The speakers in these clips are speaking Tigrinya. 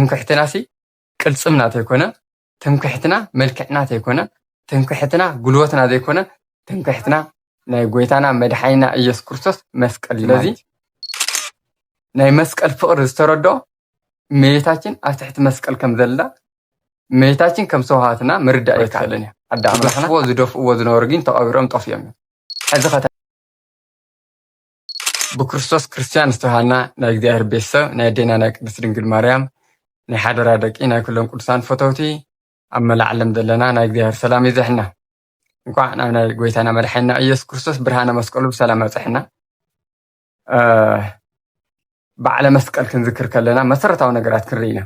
ትምክሕትና ሲ ቅልጽምና ዘይኮነ፣ ትምክሕትና መልክዕና ዘይኮነ፣ ትምክሕትና ጉልበትና ዘይኮነ፣ ትምክሕትና ናይ ጎይታና መድሓኒና ኢየሱስ ክርስቶስ መስቀል እዩ። ስለዚ ናይ መስቀል ፍቕሪ ዝተረድኦ እመቤታችን ኣብ ትሕቲ መስቀል ከም ዘላ፣ እመቤታችን ከም ሰውሃትና ምርዳእ ኣይከኣልን እዩ። ኣደ ኣምላኽና ዝደፍእዎ ዝነበሩ ግን ተቐቢሮም ጠፊኦም እዮም። ሕዚ ኸ ብክርስቶስ ክርስቲያን ዝተባሃልና ናይ እግዚኣብሔር ቤተሰብ፣ ናይ ኣዴና ናይ ቅድስት ድንግል ማርያም ናይ ሓደራ ደቂ፣ ናይ ኩሎም ቅዱሳን ፈተውቲ፣ ኣብ መላእ ዓለም ዘለና ናይ እግዚኣብሔር ሰላም ይብዝሕና። እንኳዕ ናብ ናይ ጎይታና መድሓኒና ኢየሱስ ክርስቶስ ብርሃነ መስቀሉ ብሰላም ኣብጽሐና። እ፣ በዓለ መስቀል ክንዝክር ከለና መሰረታዊ ነገራት ክንርኢ ኢና።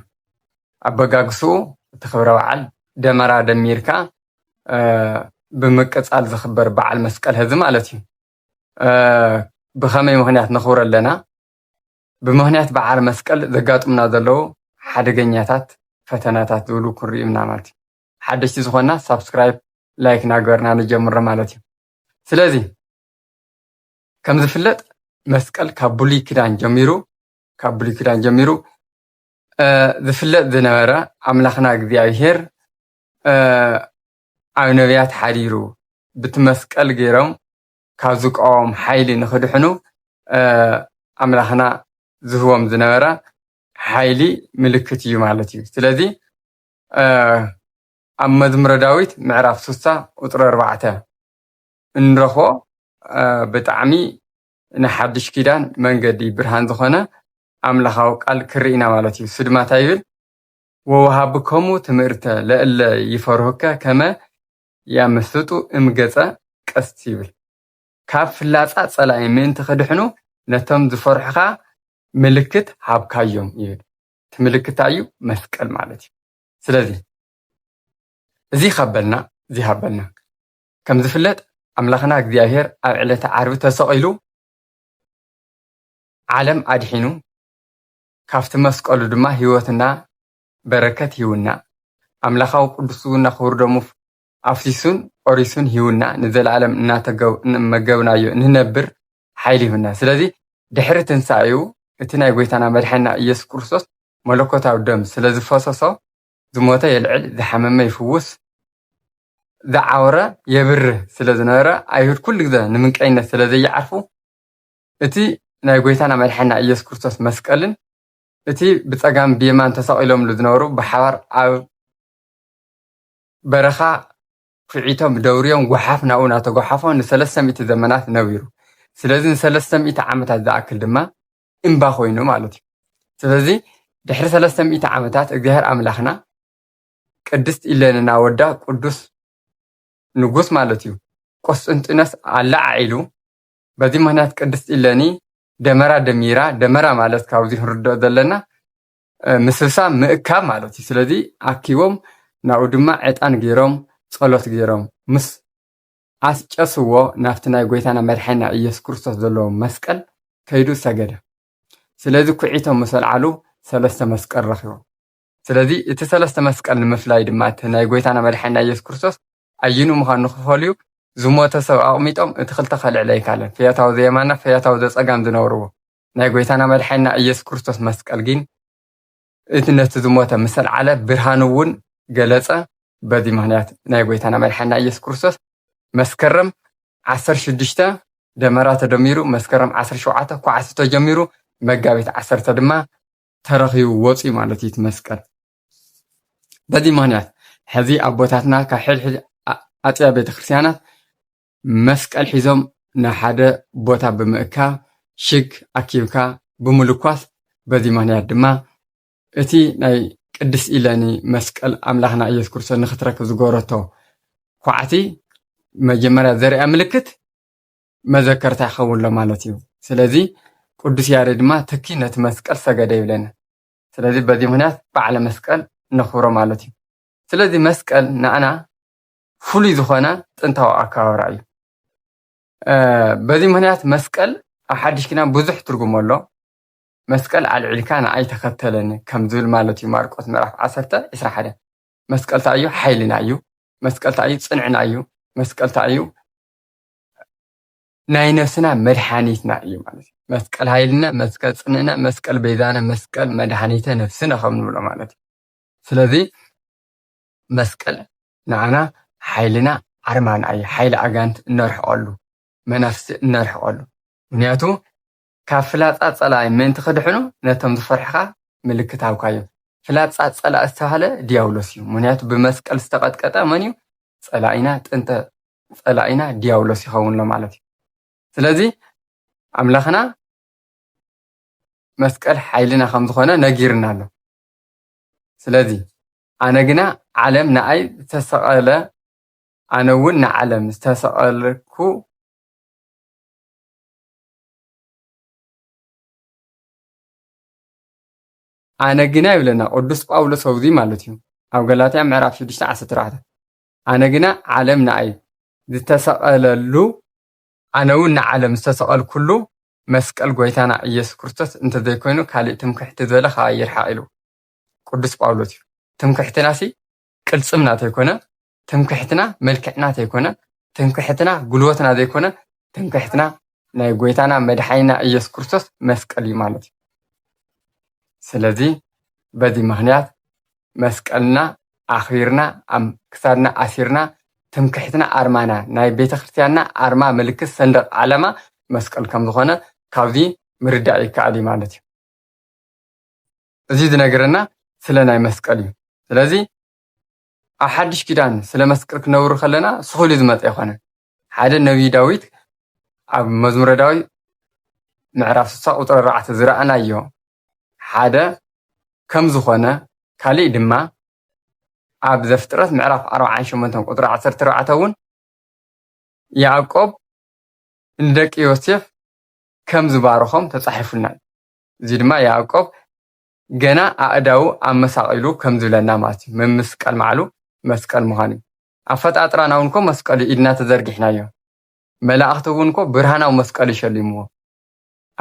ኣበጋግስኡ እቲ ክብረ በዓል ደመራ ደሚርካ፣ እ፣ ብምቅጻል ዝኽበር በዓል መስቀል ሕዚ ማለት እዩ። እ፣ ብኸመይ ምኽንያት ነኽብሮ ኣለና? ብምኽንያት በዓል መስቀል ዘጋጥሙና ዘለዉ ሓደገኛታት ፈተናታት ዝብሉ ክንሪኡ ኢና ማለት እዩ። ሓደሽቲ ዝኾንና ሳብስክራይብ፣ ላይክ እናገበርና ንጀምሮ ማለት እዩ። ስለዚ ከም ዝፍለጥ መስቀል ካብ ብሉይ ኪዳን ጀሚሩ፣ ካብ ብሉይ ኪዳን ጀሚሩ፣ እ፣ ዝፍለጥ ዝነበረ ኣምላኽና እግዚኣብሔር፣ እ፣ ኣብ ነቢያት ሓዲሩ ብቲ መስቀል ገይሮም ካብ ዝቃወም ሓይሊ ንኽድሕኑ፣ እ፣ ኣምላኽና ዝህቦም ዝነበረ ሓይሊ ምልክት እዩ ማለት እዩ። ስለዚ፣ እ፣ ኣብ መዝሙረ ዳዊት ምዕራፍ ስሳ ቁጽሪ ኣርባዕተ እንረኽቦ፣ እ፣ ብጣዕሚ ንሓድሽ ኪዳን መንገዲ ብርሃን ዝኾነ ኣምላኻዊ ቃል ክርኢ ኢና ማለት እዩ። እሱ ድማ እንታይ ይብል? "ወወሃብኮሙ ትምህርተ ለእለ ይፈርሁከ ከመ ያምስጡ እምገጸ ቀስት" ይብል። ካብ ፍላጻ ጸላኢ ምእንቲ ክድሕኑ ነቶም ዝፈርሑኻ ምልክት ሃብካዮም ይብል። እቲ ምልክት እንታይ እዩ? መስቀል ማለት እዩ። ስለዚ እዚ ሃበልና፣ እዚ ሃበልና። ከም ዝፍለጥ ኣምላኽና እግዚኣብሔር ኣብ ዕለተ ዓርቢ ተሰቒሉ ዓለም ኣድሒኑ፣ ካብቲ መስቀሉ ድማ ህይወትና በረከት ሂቡና፣ ኣምላኻዊ ቅዱስ ስግኡና ክቡር ደሙ ኣፍሲሱን ቆሪሱን ሂቡና፣ ንዘለኣለም እናተገብ-፣ እናመገብናዮ ንነብር ሓይሊ ሂቡና። ስለዚ ድሕሪ ትንሳኤኡ እቲ ናይ ጎይታና መድሓኒና ኢየሱስ ክርስቶስ መለኮታዊ ደም ስለ ዝፈሰሶ፣ ዝሞተ የልዕል፣ ዝሓመመ ይፍውስ፣ ዝዓወረ የብርህ ስለ ዝነበረ፣ ኣይሁድ ኩሉ ግዜ ንምንቀይነት ስለ ዘይዓርፉ፣ እቲ ናይ ጎይታና መድሓኒና ኢየሱስ ክርስቶስ መስቀልን እቲ ብጸጋም ብየማን ተሰቒሎምሉ ዝነበሩ ብሓባር ኣብ በረኻ ኩዒቶም ደውርዮም ጓሓፍ ናብኡ እናተጓሓፎ ንሰለስተ ሚእቲ ዘመናት ነቢሩ። ስለዚ ንሰለስተ ሚእቲ ዓመታት ዝኣክል ድማ እምባ ኮይኑ ማለት እዩ። ስለዚ ድሕሪ ሰለስተ ሚእቲ ዓመታት እግዚኣብሔር ኣምላኽና ቅድስት ኢለኒ እናወዳ ቅዱስ ንጉስ ማለት እዩ፣ ቆስጥንጢኖስ ኣለዓዒሉ። በዚ ምኽንያት ቅድስት ኢለኒ ደመራ ደሚራ፣ ደመራ ማለት ካብዚ ክንርድኦ ዘለና፣ እ፣ ምስብሳብ ምእካብ ማለት እዩ። ስለዚ ኣኪቦም ናብኡ ድማ ዕጣን ገይሮም፣ ጸሎት ገይሮም፣ ምስ ኣስጨስዎ ናብቲ ናይ ጎይታና መድሓኒና ኢየሱስ ክርስቶስ ዘለዎ መስቀል ከይዱ ሰገደ። ስለዚ ኩዒቶም ምስ ኣልዓሉ ሰለስተ መስቀል ረኺቦም። ስለዚ እቲ ሰለስተ መስቀል ንምፍላይ ድማ እቲ ናይ ጎይታና መድሓኒና ኢየሱስ ክርስቶስ ኣየኑ ምዃኑ ንኽፈልዩ ዝሞተ ሰብ ኣቕሚጦም፣ እቲ ክልተ ከልዕል ኣይካለን። ፈያታዊ ዘየማና፣ ፈያታዊ ዘጸጋም ዝነብርዎ። ናይ ጎይታና መድሓኒና ኢየሱስ ክርስቶስ መስቀል ግን እቲ ነቲ ዝሞተ ምስ ኣልዓለ ብርሃኑ እውን ገለጸ። በዚ ምኽንያት ናይ ጎይታና መድሓኒና ኢየሱስ ክርስቶስ መስከረም ዓሰርተ ሽዱሽተ ደመራ ተደሚሩ፣ መስከረም ዓሰርተ ሸውዓተ ኳዕቲ ተጀሚሩ፣ መጋቢት ዓሰርተ ድማ ተረኺቡ ወፂኡ ማለት እዩ እቲ መስቀል። በዚ ምኽንያት ሕዚ ኣቦታትና ካብ ሕድሕድ ኣ-፣ ኣፅያ ቤተክርስትያናት መስቀል ሒዞም ንሓደ ቦታ ብምእካብ ሽግ ኣኪብካ ብምልኳስ፣ በዚ ምኽንያት ድማ እቲ ናይ ቅድስት ኢለኒ መስቀል ኣምላኽና ኢየሱስ ክርስቶስ ንኽትረክብ ዝገበረቶ ኳዕቲ መጀመርያ ዘርያ ምልክት መዘከርታ ይኸውን ኣሎ ማለት እዩ። ስለዚ ቅዱስ ያሬድ ድማ ትኪ ነቲ መስቀል ሰገደ ይብለና። ስለዚ በዚ ምኽንያት በዓለ መስቀል ነኽብሮ ማለት እዩ። ስለዚ መስቀል ንኣና ፍሉይ ዝኾነ ጥንታዊ ኣከባብራ እዩ። እ፣ በዚ ምኽንያት መስቀል ኣብ ሓድሽ ኪዳን ብዙሕ ትርጉም ኣሎ። መስቀል ኣልዒልካ ንኣይ ተኸተለኒ ከም ዝብል ማለት እዩ። ማርቆስ ምዕራፍ ዓሰርተ ዕስራ ሓደ። መስቀል እንታይ እዩ? ሓይልና እዩ። መስቀል እንታይ እዩ? ጽንዕና እዩ። መስቀል እንታይ እዩ? ናይ ነፍስና መድሓኒትና እዩ ማለት እዩ። መስቀል ኃይልነ፣ መስቀል ጽንዕነ፣ መስቀል ቤዛነ፣ መስቀል መድኃኒተ ነፍስነ ከም ንብሎ ማለት እዩ። ስለዚ መስቀል ንዓና ሓይልና፣ ኣርማና እዩ። ሓይሊ ኣጋንት እነርሕቐሉ፣ መናፍስቲ እነርሕቐሉ። ምክንያቱ ካብ ፍላጻ ጸላኢ ምእንቲ ክድሕኑ ነቶም ዝፈርሕኻ ምልክት ሃብካዮም። ፍላጻ ጸላኢ ዝተባህለ ዲያብሎስ እዩ። ምክንያቱ ብመስቀል ዝተቐጥቀጠ መን እዩ? ጸላኢና፣ ጥንተ ጸላኢና ዲያብሎስ ይኸውን ኣሎ ማለት እዩ። ስለዚ ኣምላኽና መስቀል ሓይልና ከም ዝኾነ ነጊርና ኣሎ። ስለዚ ኣነ ግና ዓለም ንኣይ ዝተሰቐለ፣ ኣነ እውን ንዓለም ዝተሰቐልኩ ኣነ ግና ይብለና ቅዱስ ጳውሎስ ኣብዚ ማለት እዩ። ኣብ ገላትያ ምዕራፍ ሽዱሽተ ዓሰርተ ኣርባዕተ ኣነ ግና ዓለም ንኣይ ዝተሰቐለሉ፣ ኣነ እውን ንዓለም ዝተሰቐልኩሉ መስቀል ጎይታና ኢየሱስ ክርስቶስ እንተዘይኮይኑ ካሊእ ትምክሕቲ ዝበለ ከኣ ይርሓቕ ኢሉ ቅዱስ ጳውሎስ እዩ። ትምክሕትናሲ ቅልጽምና ተይኮነ፣ ትምክሕትና መልክዕና ተይኮነ፣ ትምክሕትና ጉልበትና ዘይኮነ፣ ትምክሕትና ናይ ጎይታና መድሓኒና ኢየሱስ ክርስቶስ መስቀል እዩ ማለት እዩ። ስለዚ በዚ ምኽንያት መስቀልና ኣኽቢርና ኣብ ክሳድና ኣሲርና ትምክሕትና ኣርማና ናይ ቤተ ክርስቲያንና ኣርማ ምልክት ሰንደቕ ዓላማ መስቀል ከም ዝኾነ ካብዚ ምርዳእ ይከኣል እዩ ማለት እዩ። እዚ ዝነገረና ስለ ናይ መስቀል እዩ። ስለዚ ኣብ ሓድሽ ኪዳን ስለ መስቀል ክነብሩ ከለና ስኹል እዩ ዝመፀ ይኮነ። ሓደ ነቢይ ዳዊት ኣብ መዝሙረ ዳዊት ምዕራፍ ስሳ ቁፅሪ ኣርባዕተ ዝረኣናዮ ሓደ ከም ዝኾነ፣ ካሊእ ድማ ኣብ ዘፍጥረት ምዕራፍ ኣርባዓን ሸሞንተን ቁፅሪ ዓሰርተ ኣርባዕተ እውን ያዕቆብ ንደቂ ዮሴፍ ከም ዝባረኾም ተጻሒፉልና እዩ። እዚ ድማ ያዕቆብ ገና ኣእዳዉ ኣመሳቒሉ ከም ዝብለና ማለት እዩ። ምምስቃል ማዕሉ መስቀል ምዃኑ እዩ። ኣፈጣጥራና እውን እኮ መስቀል እዩ፣ ኢድና ተዘርጊሕናዮ። መላእኽቲ እውን እኮ ብርሃናዊ መስቀል እዩ ሸሊምዎ።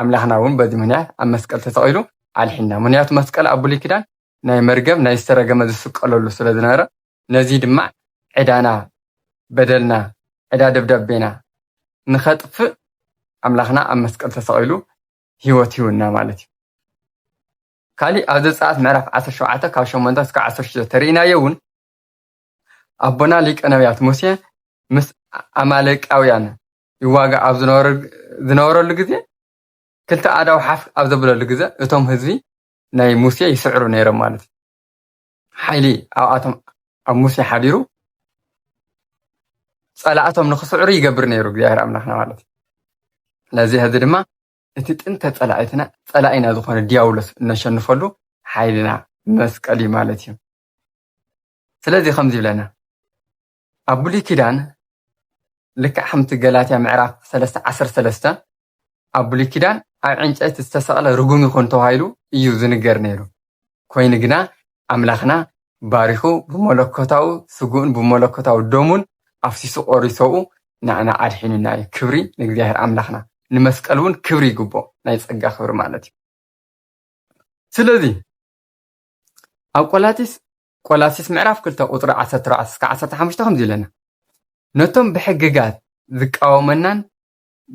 ኣምላኽና እውን በዚ ምኽንያት ኣብ መስቀል ተሰቒሉ ኣድሒንና። ምኽንያቱ መስቀል ኣብ ብሉይ ኪዳን ናይ መርገም ናይ ዝተረገመ ዝስቀለሉ ስለ ዝነበረ፣ ነዚ ድማ ዕዳና፣ በደልና፣ ዕዳ ደብዳቤና ንኸጥፍእ ኣምላኽና ኣብ መስቀል ተሰቒሉ ህይወት ሂቡና ማለት እዩ። ካሊእ ኣብ ዘጸኣት ምዕራፍ ዓሰርተ ሸውዓተ ካብ ሸሞንተ እስካብ ዓሰርተ ሽዱሽተ ተርእይናዮ እውን ኣቦና ሊቀ ነቢያት ሙሴ ምስ ኣማሌቃውያን ይዋጋእ ኣብ ዝነበረ-፣ ዝነበረሉ ግዜ ክልተ ኣእዳው ሓፍ ኣብ ዘብለሉ ግዜ እቶም ህዝቢ ናይ ሙሴ ይስዕሩ ነይሮም ማለት እዩ። ሓይሊ ኣብኣቶም ኣብ ሙሴ ሓዲሩ ጸላእቶም ንኽስዕሩ ይገብር ነይሩ እግዚኣብሔር ኣምላኽና ማለት እዩ። ስለዚ ሕዚ ድማ እቲ ጥንተ ጸላኢትና፣ ጸላኢና ዝኾነ ዲያብሎስ እነሸንፈሉ ሓይልና መስቀል እዩ ማለት እዩ። ስለዚ ከምዚ ይብለና ኣብ ብሉይ ኪዳን ልክዕ ከምቲ ገላትያ ምዕራፍ ሰለስተ ዓሰርተ ሰለስተ ኣብ ብሉይ ኪዳን ኣብ ዕንጨይቲ ዝተሰቕለ ርጉም ይኹን ተባሂሉ እዩ ዝንገር ነይሩ። ኮይኑ ግና ኣምላኽና ባሪኹ ብመለኮታዊ ስግኡን ብመለኮታዊ ደሙን ኣፍሲሱ ቆሪሶኡ ንዓና ኣድሒኑና እዩ። ክብሪ ንእግዚኣብሔር ኣምላኽና። ንመስቀል እውን ክብሪ ይግቦ፣ ናይ ጸጋ ክብሪ ማለት እዩ። ስለዚ ኣብ ቆላሲስ፣ ቆላሲስ ምዕራፍ ክልተ ቁጽሪ ዓሰርተ ኣርባዕተ እስከ ዓሰርተ ሓሙሽተ ከምዚ ኢለና፣ ነቶም ብሕግጋት ዝቃወመናን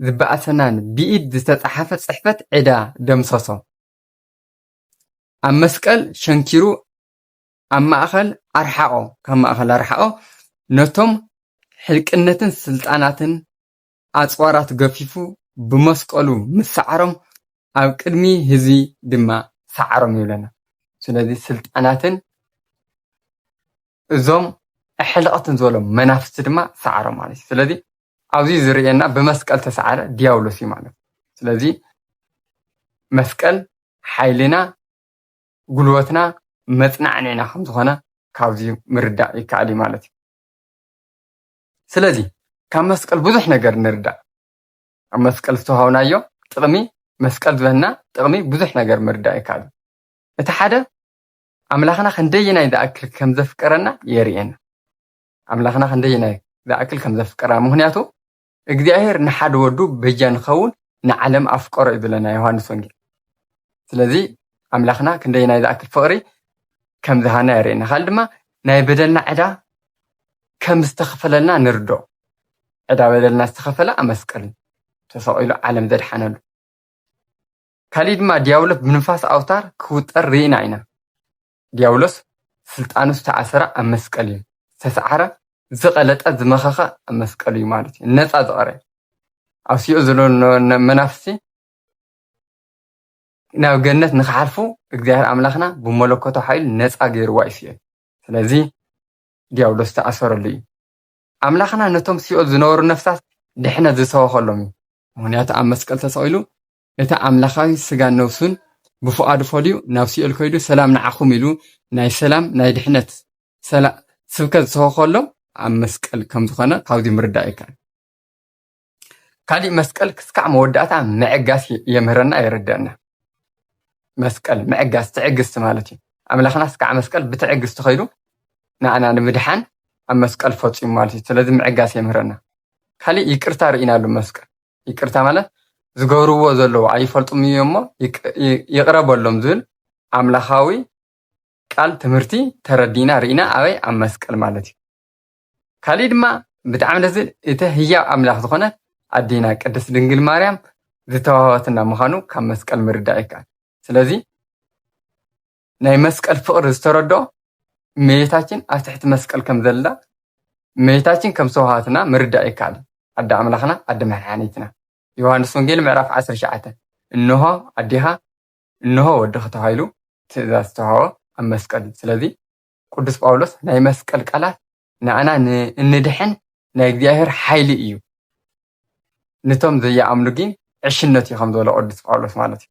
ዝበኣሰናን ብኢድ ዝተጻሕፈ ጽሕፈት ዕዳ ደምሰሶ። ኣብ መስቀል ሸንኪሩ ኣብ ማእኸል ኣርሓቖ፣ ካብ ማእኸል ኣርሓቖ። ነቶም ሕልቅነትን ስልጣናትን ኣጽዋራት ገፊፉ ብመስቀሉ ምስ ሰዓሮም ኣብ ቅድሚ ህዝቢ ድማ ሰዓሮም ይብለና። ስለዚ ስልጣናትን እዞም ኣሕልቐትን ዝበሎም መናፍስቲ ድማ ሰዓሮም ማለት እዩ። ስለዚ ኣብዚ ዝርእየና ብመስቀል ተሰዓረ ዲያብሎስ እዩ ማለት እዩ። ስለዚ መስቀል ሓይልና፣ ጉልበትና፣ መጽናዕኒዕና ከም ዝኾነ ካብዚ ምርዳእ ይከኣል እዩ ማለት እዩ። ስለዚ ካብ መስቀል ብዙሕ ነገር ንርዳእ። ኣብ መስቀል ዝተዋሃብናዮ ጥቕሚ፣ መስቀል ዝበና ጥቕሚ ብዙሕ ነገር ምርዳእ ይከኣል እዩ። እቲ ሓደ ኣምላኽና ክንደየናይ ዝኣክል ከም ዘፍቀረና የርእየና። ኣምላኽና ክንደየናይ ዝኣክል ከም ዘፍቀረና። ምኽንያቱ እግዚኣብሔር ንሓደ ወዱ በጃ ንኸውን ንዓለም ኣፍቀሮ እዩ ዝብለና ዮሃንስ ወንጌል። ስለዚ ኣምላኽና ክንደየናይ ዝኣክል ፍቕሪ ከም ዝሃና የርእየና። ካልእ ድማ ናይ በደልና ዕዳ ከም ዝተኸፈለልና ንርዶ። ዕዳ በደልና ዝተኸፈለ ኣብ መስቀል እዩ ተሰቒሉ ዓለም ዘድሓነሉ። ካሊእ ድማ ዲያብሎስ ብንፋስ ኣውታር ክውጠር ርኢና ኢና። ዲያብሎስ ስልጣኑ ዝተኣሰረ ኣብ መስቀል እዩ። ዝተሰዓረ፣ ዝቐለጠ፣ ዝመኸኸ ኣብ መስቀል እዩ ማለት እዩ። ነፃ ዝቐረ። ኣብ ሲኦል ዘሎ ነ-፣ ነ-፣ መናፍስቲ ናብ ገነት ንኽሓልፉ እግዚኣብሔር ኣምላኽና ብመለኮታዊ ሓይሉ ነፃ ገይርዋ እዩ ሲኦል። ስለዚ ዲያብሎስ ዝተኣሰረሉ እዩ። ኣምላኽና ነቶም ሲኦል ዝነበሩ ነፍሳት ድሕነት ዝሰበኸሎም እዩ። ምኽንያቱ ኣብ መስቀል ተሰቒሉ እቲ ኣምላኻዊ ስጋን ነፍሱን ብፍቓዱ ፈልዩ ናብ ሲኦል ከይዱ ሰላም ንዓኹም ኢሉ ናይ ሰላም ናይ ድሕነት ሰላ-፣ ስብከት ዝሰበኸሎም ኣብ መስቀል ከም ዝኾነ ካብዚ ምርዳእ ይከኣል። ካሊእ መስቀል ክስካዕ መወዳእታ ምዕጋስ የ-፣ የምህረና የረድአና። መስቀል ምዕጋስ ትዕግስቲ ማለት እዩ። ኣምላኽና ስካዕ መስቀል ብትዕግስቲ ከይዱ ንኣና ንምድሓን ኣብ መስቀል ፈፂሙ ማለት እዩ። ስለዚ ምዕጋስ የምህረና። ካሊእ ይቅርታ ርኢናሉ መስቀል። ይቅርታ ማለት ዝገብርዎ ዘለዉ ኣይፈልጡም እዩ እሞ ይቅ-፣ ይ-፣ ይቅረ በሎም ዝብል ኣምላኻዊ ቃል ትምህርቲ ተረዲእና ርኢና ኣበይ ኣብ መስቀል ማለት እዩ። ካሊእ ድማ ብጣዕሚ ደስ ዝብል እቲ ህያው ኣምላኽ ዝኾነ ኣዴና ቅድስት ድንግል ማርያም ዝተዋህበትና ምዃኑ ካብ መስቀል ምርዳእ ይከኣል። ስለዚ ናይ መስቀል ፍቕሪ ዝተረድኦ እመቤታችን ኣብ ትሕቲ መስቀል ከም ዘላ እመቤታችን ከም ዝተዋህበትና ምርዳእ ይከኣል። ኣደ ኣምላኽና ኣደ መድሓኒትና። ዮሃንስ ወንጌል ምዕራፍ ዓሰርተ ትሽዓተ እንሆ ኣዴኻ እንሆ ወድኺ ተባሂሉ ትእዛዝ ዝተዋህቦ ኣብ መስቀል እዩ። ስለዚ ቅዱስ ጳውሎስ ናይ መስቀል ቃላት ንኣና ን-፣ እንድሕን ናይ እግዚኣብሔር ሓይሊ እዩ። ንቶም ዘይኣምኑ ግን ዕሽነት እዩ ከም ዝበሎ ቅዱስ ጳውሎስ ማለት እዩ።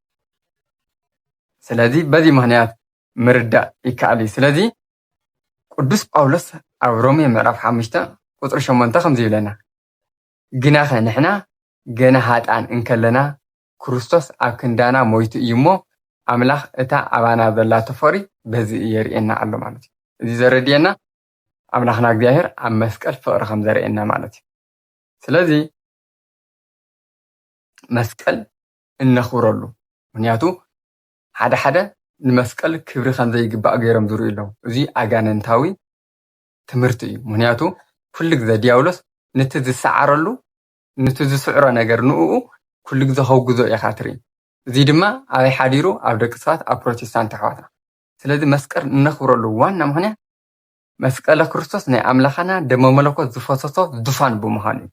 ስለዚ በዚ ምኽንያት ምርዳእ ይከኣል እዩ። ስለዚ ቅዱስ ጳውሎስ ኣብ ሮሜ ምዕራፍ ሓሙሽተ ቁጽሪ ሸሞንተ ከምዚ ይብለና፣ ግናኸ ንሕና ገና ሃጣን እንከለና ክርስቶስ ኣብ ክንዳና ሞይቱ እዩ እሞ ኣምላኽ እታ ኣባና ዘላቶ ፍቕሪ በዚ የርእየና ኣሎ ማለት እዩ። እዚ ዘረድየና ኣምላኽና እግዚኣብሔር ኣብ መስቀል ፍቕሪ ከም ዘርእየና ማለት እዩ። ስለዚ መስቀል እነኽብረሉ። ምኽንያቱ ሓደ ሓደ ንመስቀል ክብሪ ከም ዘይግባእ ገይሮም ዝርእዩ ኣለዉ። እዚ ኣጋንንታዊ ትምህርቲ እዩ። ምኽንያቱ ኩሉ ግዜ ዲያብሎስ ነቲ ዝሰዓረሉ፣ ነቲ ዝስዕሮ ነገር ንእኡ ኩሉ ግዜ ከውግዞ ኢኻ ትርኢ። እዚ ድማ ኣበይ ሓዲሩ? ኣብ ደቂ ሰባት፣ ኣብ ፕሮቴስታንት ኣሕዋትና። ስለዚ መስቀል እነኽብረሉ ዋና ምኽንያት መስቀለ ክርስቶስ ናይ ኣምላኽና ደመ መለኮት ዝፈሰሶ ዙፋን ብምዃኑ እዩ።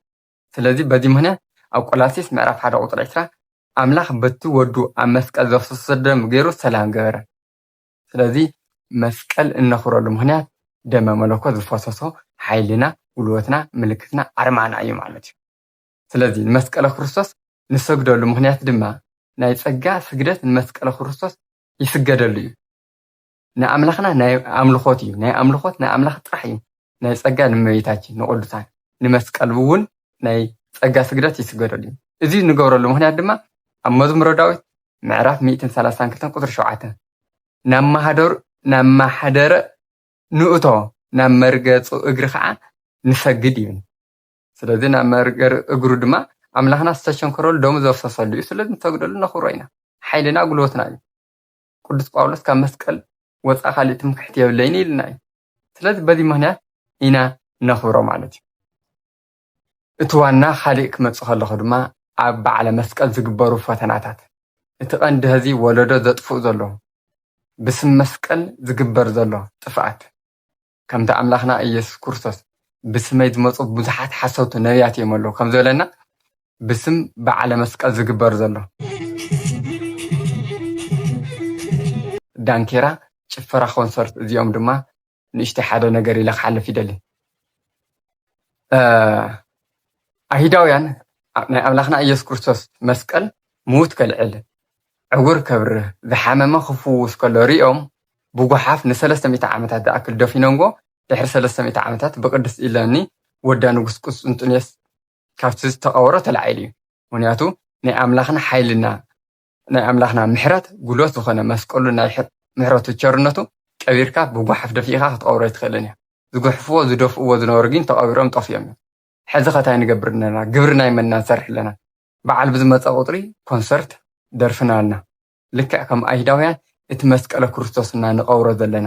ስለዚ በዚ ምኽንያት ኣብ ቆላሲስ ምዕራፍ ሓደ ቁጽሪ ዕስራ ኣምላኽ በቲ ወዱ ኣብ መስቀል ዘፍሰሶ ደም ገይሩ ሰላም ገበረ። ስለዚ መስቀል እነኽብረሉ ምኽንያት ደመ መለኮት ዝፈሰሶ ሓይልና፣ ጉልበትና፣ ምልክትና፣ ኣርማና እዩ ማለት እዩ። ስለዚ ንመስቀለ ክርስቶስ ንሰግደሉ ምኽንያት ድማ ናይ ጸጋ ስግደት ንመስቀለ ክርስቶስ ይስገደሉ እዩ። ንኣምላኽና ናይ ኣምልኾት እዩ፣ ናይ ኣምልኾት ናይ ኣምላኽ ጥራሕ እዩ። ናይ ጸጋ ንእመቤታችን፣ ንቅዱሳን፣ ንመስቀል እውን ናይ ጸጋ ስግደት ይስገደሉ እዩ። እዚ ንገብረሉ ምኽንያት ድማ ኣብ መዝሙረ ዳዊት ምዕራፍ ሚእትን ሰላሳን ክልተን ቁጽሪ ሸውዓተ፣ "ናብ ማህደሩ፣ ናብ ማሕደረ ንእቶ፣ ናብ መርገጹ እግሪ ኸዓ ንሰግድ" ይብል። ስለዚ ናብ መርገሪ እግሩ ድማ ኣምላኽና ዝተሸንከረሉ ደሙ ዘፍሰሰሉ እዩ። ስለዚ ንሰግደሉ ነኽብሮ ኢና። ሓይልና ጉልበትና እዩ። ቅዱስ ጳውሎስ ካብ መስቀል ወፃእ ካሊእ ትምክሕቲ የብለይን ኢልና እዩ። ስለዚ በዚ ምኽንያት ኢና ነኽብሮ ማለት እዩ። እቲ ዋና ካሊእ ክመጽእ ከለኹ ድማ ኣብ በዓለ መስቀል ዝግበሩ ፈተናታት፣ እቲ ቀንዲ ሕዚ ወለዶ ዘጥፍኡ ዘለዉ ብስም መስቀል ዝግበር ዘሎ ጥፍኣት፣ ከምቲ ኣምላኽና ኢየሱስ ክርስቶስ ብስመይ ዝመጹ ብዙሓት ሓሰውቲ ነቢያት እዮም ኣለዉ ከም ዝበለና፣ ብስም በዓለ መስቀል ዝግበር ዘሎ ዳንኬራ፣ ጭፈራ፣ ኮንሰርት፣ እዚኦም ድማ ንእሽተይ ሓደ ነገር ኢለ ክሓልፍ ይደሊ። እ፣ ኣይሁዳውያን ናይ ኣምላኽና ኢየሱስ ክርስቶስ መስቀል ምዉት ከልዕል፣ ዕውር ከብርህ፣ ዝሓመመ ክፍውስ ከሎ ሪኦም ብጓሓፍ ንሰለስተ ሚእቲ ዓመታት ዝኣክል ደፊኖምዎ፣ ድሕሪ ሰለስተ ሚእቲ ዓመታት ብቅድስት ኢለኒ ወዳ ንጉስ ቁስጥንጥንዮስ ካብቲ ዝተቐበሮ ተላዒሉ እዩ። ምኽንያቱ ናይ ኣምላኽና ሓይልና፣ ናይ ኣምላኽና ምሕረት ጉልበት ዝኾነ መስቀሉ ናይ ሕ-፣ ምሕረቱ ቸርነቱ ቀቢርካ ብጓሓፍ ደፊእኻ ክትቐብሮ ኣይትኽእልን እያ። ዝጉሕፍዎ ዝደፍእዎ ዝነበሩ ግን ተቐቢሮም ጠፊኦም እዮም። ሕዚ ኸታይ ንገብር ኣለና? ግብሪ ናይ መን ኢና ንሰርሕ ኣለና? በዓል ብዝመጸ ቁጽሪ ኮንሰርት ደርፍና ኣለና። ልክዕ ከም ኣይሁዳውያን እቲ መስቀለ ክርስቶስ እና ንቐብሮ ዘለና።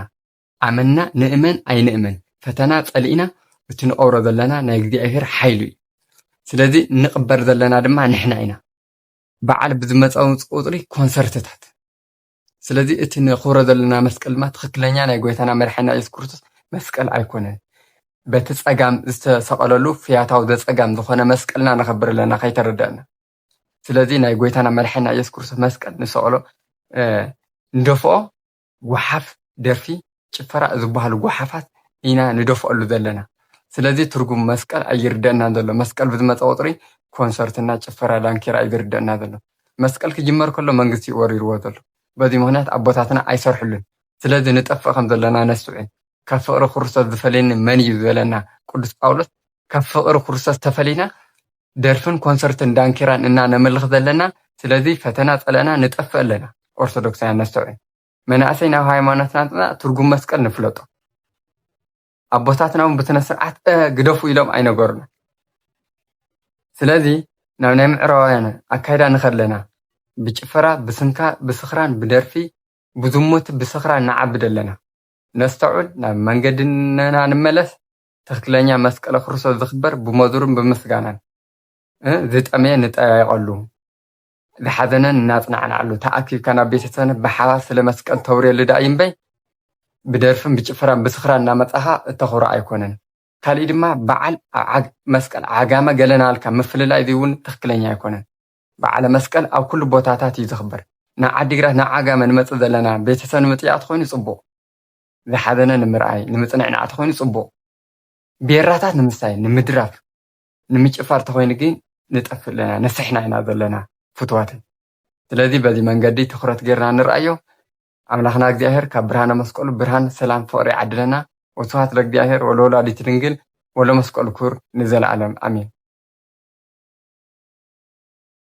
ኣመንና ንእመን ኣይንእመን፣ ፈተና ጸሊእና እቲ ንቐብሮ ዘለና ናይ እግዚኣብሔር ሓይሉ እዩ። ስለዚ ንቕበር ዘለና ድማ ንሕና ኢና። በዓል ብዝመፃ ቁፅሪ ኮንሰርትታት። ስለዚ እቲ ንኽብሮ ዘለና መስቀል ድማ ትኽክለኛ ናይ ጎይታና መድሓና የሱስ ክርስቶስ መስቀል ኣይኮነን። በቲ ፀጋም ዝተሰቐለሉ ፍያታዊ ዘፀጋም ዝኾነ መስቀልና ነኸብር ኣለና ከይተረዳእና። ስለዚ ናይ ጎይታና መድሓና የሱስ ክርስቶስ መስቀል ንሰቐሎ ንደፍኦ ጓሓፍ ደርፊ ጭፈራ ዝበሃሉ ጓሓፋት ኢና ንደፍኦሉ ዘለና። ስለዚ ትርጉም መስቀል ኣይርደእናን ዘሎ። መስቀል ብዝመፀ ቁፅሪ ኮንሰርትና ጭፈራ ዳንኪራ እዩ ዝርደእና ዘሎ። መስቀል ክጅመር ከሎ መንግስቲ እዩ ወሪርዎ ዘሎ። በዚ ምኽንያት ኣቦታትና ኣይሰርሕሉን። ስለዚ ንጠፍእ ከም ዘለና ነስትውዕል። ካብ ፍቕሪ ክርስቶስ ዝፈልየኒ መን እዩ ዝበለና ቅዱስ ጳውሎስ፣ ካብ ፍቕሪ ክርስቶስ ተፈሊና ደርፍን ኮንሰርትን ዳንኪራን እና ነምልኽ ዘለና። ስለዚ ፈተና ጸለና ንጠፍእ ኣለና። ኦርቶዶክሳውያን ነስተውዕል። መናእሰይ ናብ ሃይማኖትና ትርጉም መስቀል ንፍለጦ። ኣቦታትና እውን ብስነ ስርዓት ግደፉ ኢሎም ኣይነገሩና። ስለዚ ናብ ናይ ምዕራባውያን ኣካይዳ ንኸለና ብጭፈራ ብስንካ ብስኽራን ብደርፊ ብዝሙት ብስኽራን ንዓብድ ኣለና። ነስተውዕል፣ ናብ መንገድና ንመለስ። ትኽክለኛ መስቀለ ክርስቶስ ዝኽበር ብመዝሙርን ብምስጋናን፣ ዝጠመየ ንጠያየቐሉ፣ ዝሓዘነ እናጽናዕናዕሉ፣ ተኣኪብካ ናብ ቤተሰብና ብሓባር ስለ መስቀል ተውርየሉ ደኣ እዩ እምበይ፣ ብደርፍን ብጭፈራን ብስኽራን እናመጻኻ እተኽብሮ ኣይኮነን። ካሊእ ድማ በዓል ኣብ ዓግ-፣ መስቀል ዓጋመ ገለ ናልካ ምፍልላይ እዚ እውን ትኽክለኛ ኣይኮነን። በዓለ መስቀል ኣብ ኩሉ ቦታታት እዩ ዝኽበር። ንዓዲግራት ንዓጋመ ንመጽእ ዘለና ቤተሰብ ንምጥያቕ ተኾይኑ ጽቡቕ። ዝሓዘነ ንምርኣይ ንምጽንዕናዕ ተኾይኑ ጽቡቕ። ቤራታት ንምስታይ ንምድራፍ ንምጭፋር ተኾይኑ ግን ንጠፍእ ኣለና፣ ነስሕና ኢና ዘለና ፍትዋተይ። ስለዚ በዚ መንገዲ ትኹረት ጌርና ንርኣዮ። ኣምላኽና እግዚኣብሔር ካብ ብርሃነ መስቀሉ ብርሃን ሰላም ፍቕሪ ይዓድለና። ወስብሐት ለእግዚኣብሔር ወለወላዲቱ ድንግል ወለመስቀሉ ክቡር ንዘለዓለም ኣሜን።